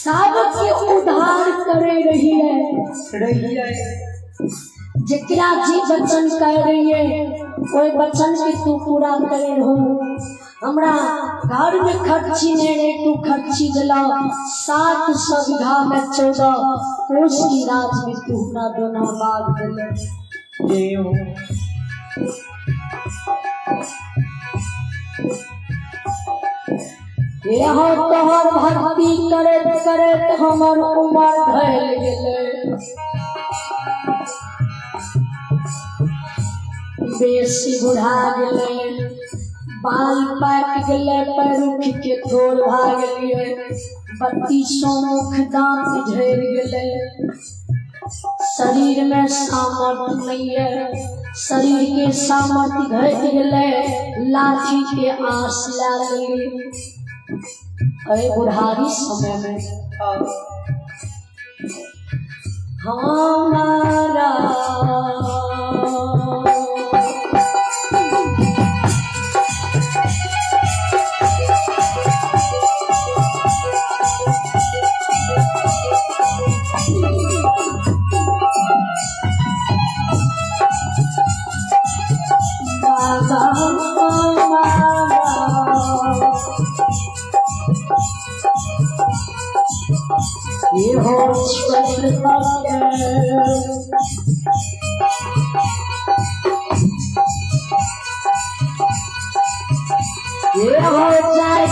सबके उद्धार करे रहिए। रहिए। जकरा जे वचन कह रहिए ओहि वचन के तू पूरा करे रहो। हमरा घर में खर्ची नहीं रहे, तू खर्ची दिला 700 बीघा में 14 कोस की राज में तू हमरा दोना बाग दिले। यहाँ तोहर भक्ति करैत करैत हमर उमर ढल गेलै, बेसी बुढ़ा गेलै, बाल पाकि गेलै, पैरुख के थोड़ भए गेलियै, 32 मुख दांत झड़ि गेलै, शरीर में सामर्थ्य नहीं है, शरीर के सामर्थ्य घटि गेलै, लाठी के आस लए लेली। अरे बुढ़ारी समय में हमारा बाबा हमारा ये हो ये हो जाए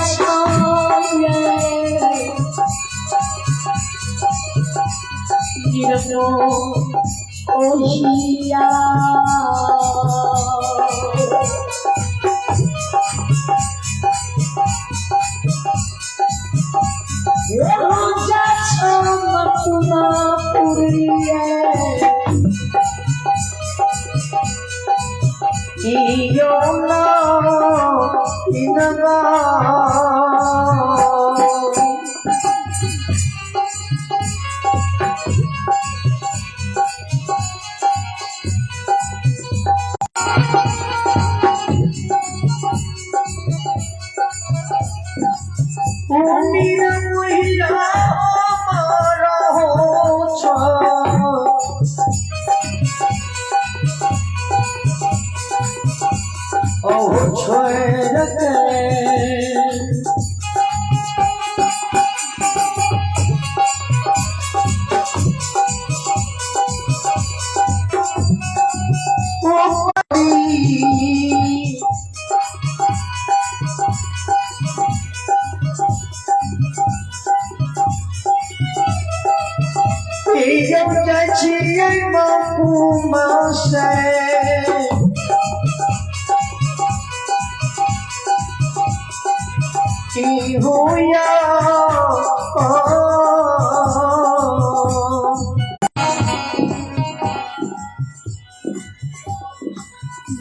ओहिया।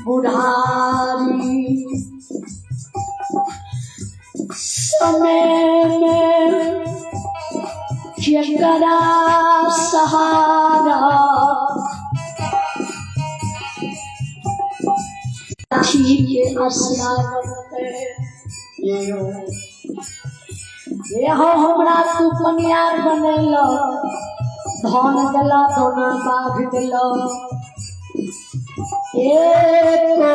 बुढ़ारी समय में केकरा सहारा के असरा बनते। ये हो हमरा तू पनियार बनैलो, धन दिला दोना बाघ दिलो, एको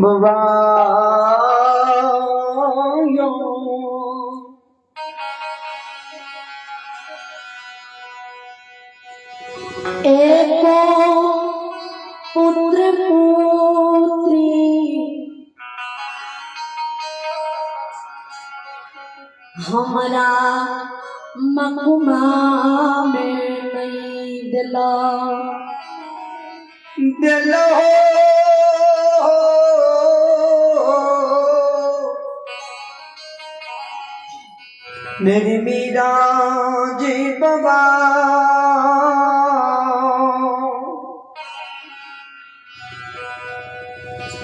बाबा यौ। एको पुत्र पुत्री हमरा मकुमा में नहीं दिला। दिलो मेरी मीरा जी बाबा।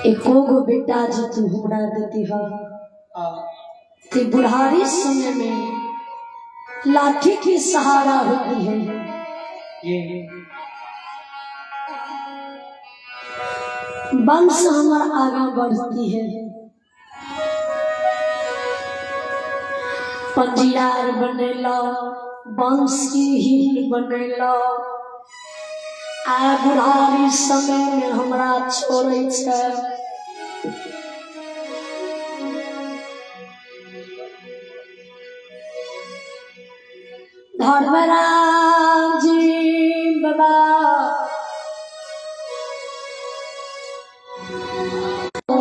एको गो बेटा जी तू हमरा देती हो कि बुढ़ारी समय में लाठी की सहारा होती है। वंश हमार आगा बढ़ती है। पंजियार बनेला, वंश की हीन बनेला, आ बुढ़ारी समय में हमरा छोड़े छै। धर्मराम जी बाबा हो।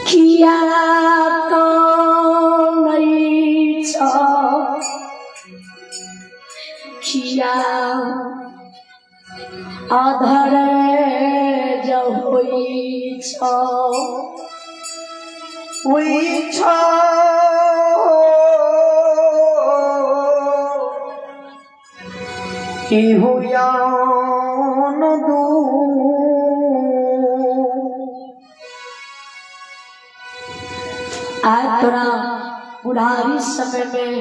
किया कानै छ, किया अधर होइ छ, होइ छ की हुयान दू। आय तोरा बुढ़ारी समय में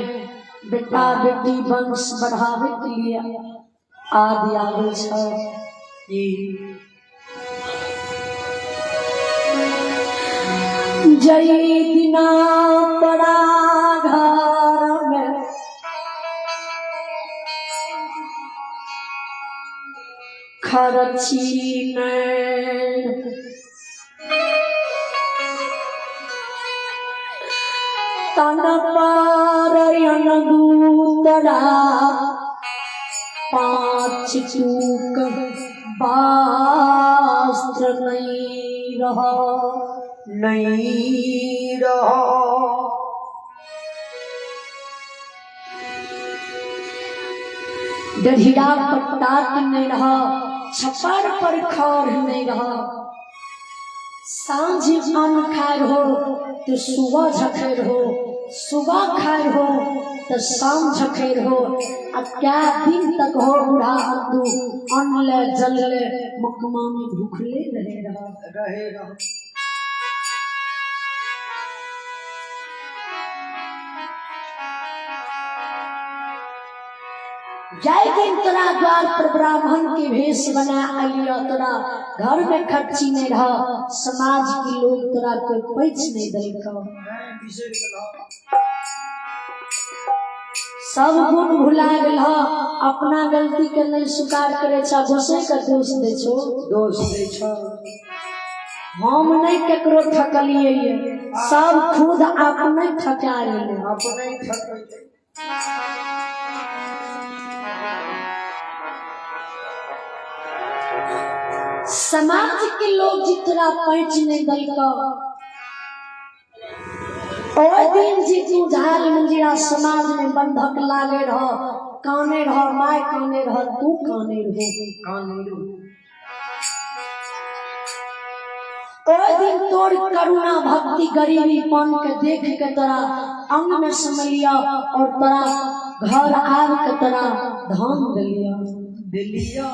बेटा बेटी वंश बढ़ावे के लिए आदि आवे छ। जई दिना तोरा घर में खर्ची नहीं, तन पर अनदूतरा पाँच चूक वस्त्र नहीं रहा, नहीं रहा। डढ़िया पट्टाक नहीं रहा, छप्पर पर खर नहीं रहा। साँझ अन्न खाए हो तो सुबह झखेर हो, सुबह खाए हो तो शाम झखेर हो, आ क्या दिन तक हो बूढ़ा अंदू अन्न ले जल ले मकमा में भूखले रहे रहा, रहे रहा। जय दिन तोरा द्वार पर ब्राह्मण के भेष बना अलियो, तोरा घर में खर्ची नहीं रहा, समाज के लोग तोरा कोई पैच नहीं दिलको। सब गुण भुला गेल, अपना गलती के नहीं स्वीकार करे छा, दोसरे के दोष दे छो, दोष दे छो। हम नहीं केकरो ठकलिए, सब खुद अपने ठका गेलै, अपने ठकलिए। समाज के लोग जितना पैंच नहीं दलको, ओहि दिन जी तू झाल मंजीरा समाज में बंधक लागे रह, काने रह, my काने रह, तू काने रहो, काने रहो। ओहि दिन तोर करुणा भक्ति गरीबी पन के देख के तोरा अंग में समलिया और तोरा घर आब के तोरा धान दिलिया, दिलिया।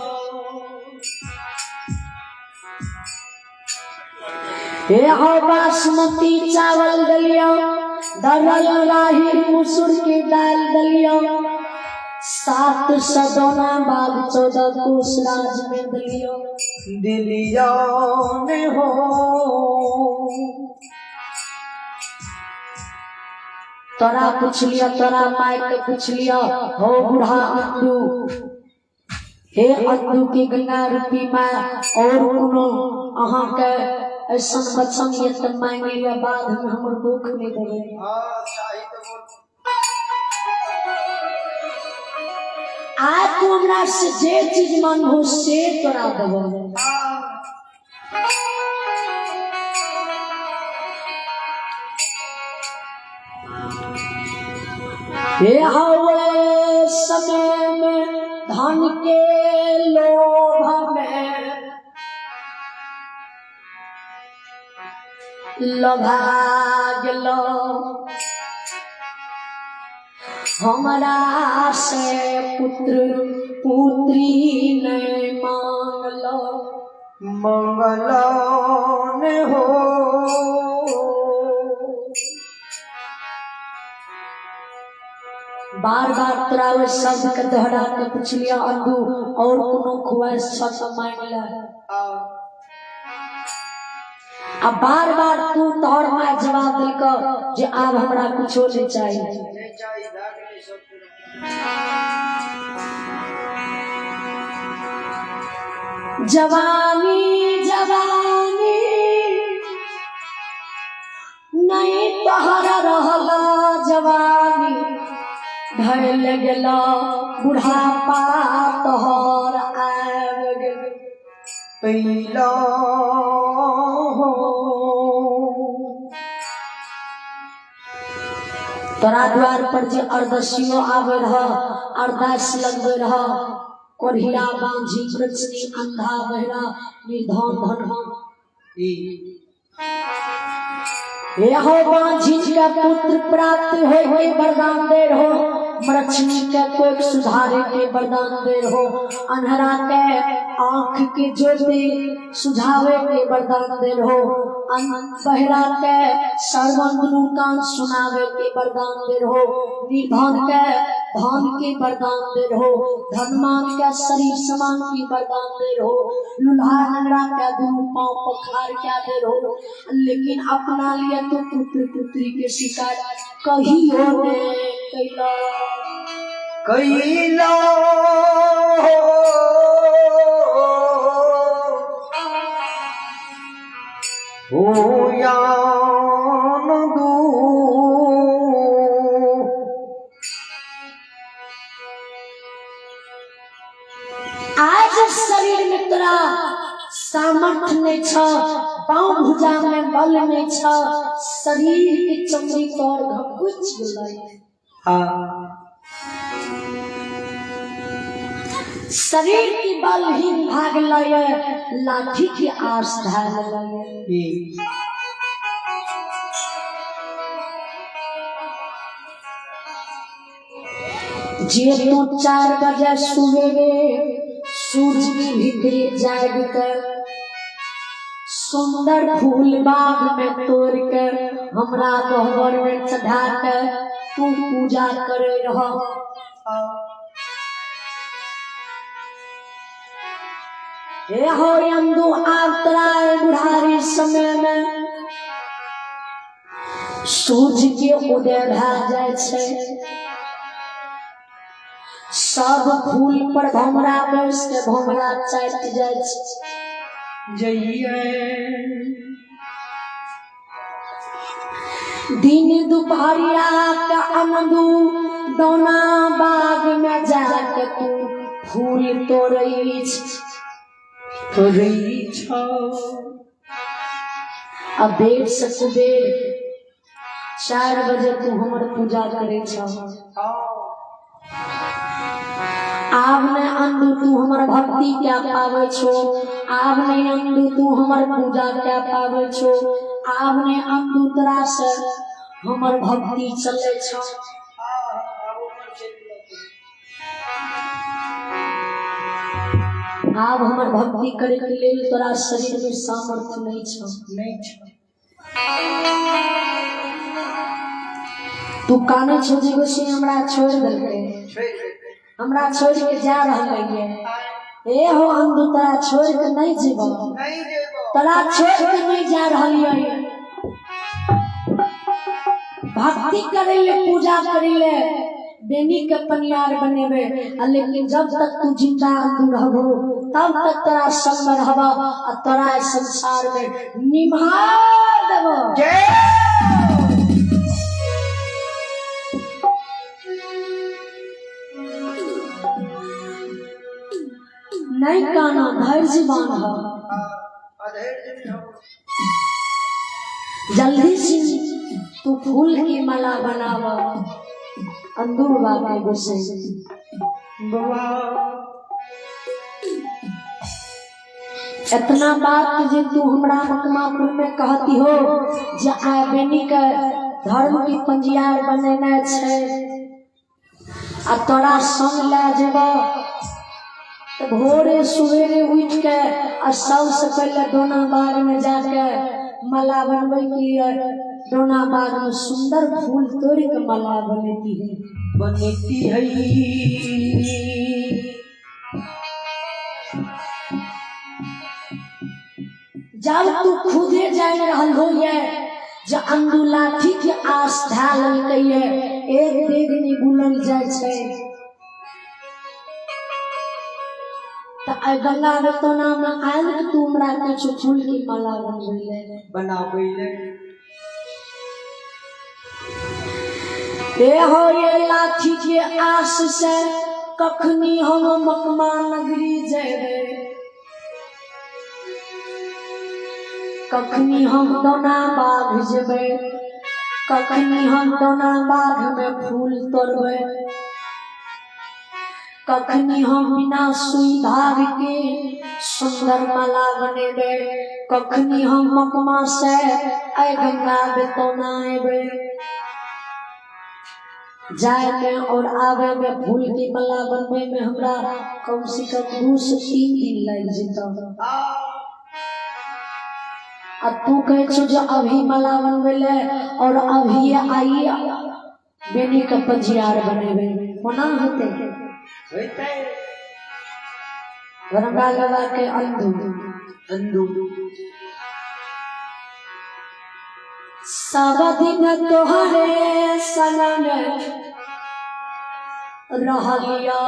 हे हो बासमती चावल दलिया, दरल राही मुसुर की दाल दलिया, 7 सदोना बाग 14 कोस राज में दलिया। दिलिया ने हो। तोरा पुछलिया, तोरा माय के पुछलिया, हो बूढ़ा अंधू, हे अंधू के गंगा रूपी माय, और कोनो अहाँ के ऐसन वचन ये त मांगे लिया, बाद में हमर दुख नहीं देबै। हाँ चाही तो बोल। आज तू हमरा से जे चीज मांगहो से तोरा देबो। हाँ हे हवे समय में धन के लोभ में लोभा गेलो, हमरा से पुत्र पुत्री नहीं मांगलो। मंगला ने हो। बार बार तोरा ओहि शब्द के दोहरा के पुछलिया अंधू, और कोनो खुआइश छ त मांगि ले। हाँ आ बार बार तू तोहर माय जवाब देलक जे आब हमरा कुछो नहीं चाहिए। नहीं चाहिए, भए गेलै सब पूरा। जवानी जवानी नहीं तोहर रहला, जवानी ढल गेला, बुढ़ापा तोहर आबि गेल। पीला हो। तोरा द्वार पर जे अरदसियो आबे रह, अरदास लगबे रह, कोढ़िया बांझी प्रचनी अंधा बहरा निर्धन धनवान, हे हो बांझी के पुत्र प्राप्त होय के वरदान दे रहो, मरचनी के कोई सुधारे के वरदान दे रहो, अन्हरा के आंख के ज्योति सुझावे के वरदान दे रहो, बहरा के श्रवण दुनू कान सुनावे के वरदान दे रहो, निर्धन के धन के वरदान दे रहो, धनमान के शरीर समान के वरदान दे रहो, लुल्हा नंगरा के दुनू पाँव पखार के दे रहो, लेकिन अपना लिए तो पुत्र पुत्री के शिकार कहियो ने कैला। कैला हो यान दू। आज शरीर में तोरा सामर्थ्य नहीं छ, पाँव भुजा में बल नहीं छ, शरीर के चमड़ी तोर घकुच गेलै। हाँ शरीर की बलहीन भाग लय, लाठी की आस धर लय। जे तू 4 बजे सुबेरे सूरज के भीतरे जाग कर सुंदर फूल बाग में तोड़ कर हमरा गहबर में चढ़ा कर तू पूजा करे रह। हे हो अंदू आब तोरा बुढ़ारी समय में सूरज के उदय भए जाइ छै, सब फूल पर भमरा बैस के भमरा चाटि जाइ छै। जइए दिन दुपहरिया के अनदू दौना बाग में जाके तू फूल तोड़ै छै। तोड़ै छौ। आ बेर से कुबेर 4 बजे तू हमर पूजा करै छौ। आब ने अंदू तू हमर भक्ति क्या पाबै छो, आब ने अंदू तू हमर पूजा क्या पाबै छो, आब ने अंदू तोरा से हमर भक्ति चलै छौ। आब हमर भक्ति करे के लेल तोरा शरीर में सामर्थ्य नहीं छौ। नहीं छौ। तू काने छौ जे गोसी हमरा छोड़ देलकै, हमरा छोड़ के जा रहल है। ए हो अंधु तोरा छोड़ के नहीं जीव, नहीं जेबो। तोरा छोड़ के नहीं जा रही है। भक्ति करे ले, पूजा करे ले, बेनी के पनियार बनेबे, आ लेकिन जब तक तू जिंदा अंधु रहबो तब तक तोरा संग में रहबो आ तोरा इस संसार में निभा देबो। जय। नहीं काना धैर्य बांध, अधैर्य नहीं हो। जल्दी से तू फूल की माला बनाव। अंदू बाबा के गुस्से बाबा इतना बात जे तू हमरा मकमापुर में कहती हो जे आय बेनी के धर्म की पंजियार बनेने छै आ तोरा संग ले जेबो तो भोरे सवेरे उठ के आ सबसे पहले डोना बाग में जाके माला बनवे के लिए डोना बाग में सुंदर फूल तोड़ के माला बनती है, बनती है। जब तू खुदे जान रहल हो ये जे अंदू लाठी के आस धै लेलकै ये, एक डेग नहीं बुलल जाय छै त आइ गंगा बेतौना में आयल कि तू हमरा किछु फूल के माला बनबै ले, बनाबै ले। ए हो ये लाठी के आस से कखनी हम मकमा नगरी जेबै, कखनी हम दोना बाघ जेबै, कखनी हम दोना बाघ में फूल तोड़बै, कखनी हम बिना सुई धाग के सुंदर माला बनेबै, कखनी हम मकमा से ऐ गंगा बेतौना एबै। जाय में और आवे में फूल की माला बनवे में हमरा कम से कम 2 से 3 दिन लग जेतौ। आ तू कहै छौ जे अभी माला बनबै ले और अभी आइए बेनी के पंजियार बनेबै, कोना होतै? होतै। धर्मराज बाबा के अंधू अंधू सब दिन तोहरे संग रहलिया,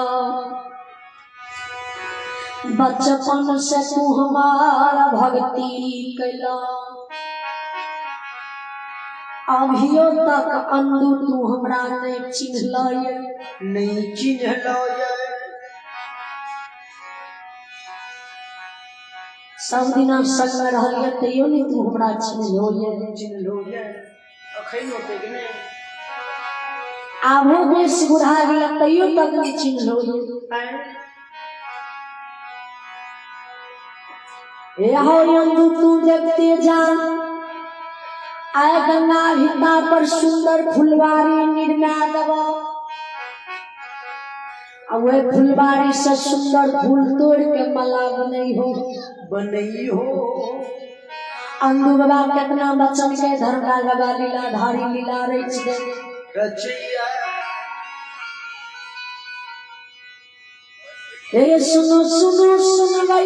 बचपन से तू हमारा भक्ति कैला, अभियो तक अंधू तू हमरा नहीं चिन्हल ये, नहीं चिन्हल ये। सब दिन हम संग में रहलिए तैयो नहीं तू हमरा चिन्हलो ये, चिन्हलो ये। अखैनो ते कि नहीं? आबो बेस बुढ़ा गेल तैयो तक नहीं चिन्हलो ये। ए हो अंधू तू देखते जा, आय गंगा भिता पर सुंदर फुलवारी निर्मा देब, आ वह फुलवारी से सुंदर फूल तोड़ के माला बनई हो, बनई हो। अंधू बाबा कितना बचन के धर्मराज बाबा लीलाधारी लीला रच दे रचैया। ए सुनो सुनो सुनवैया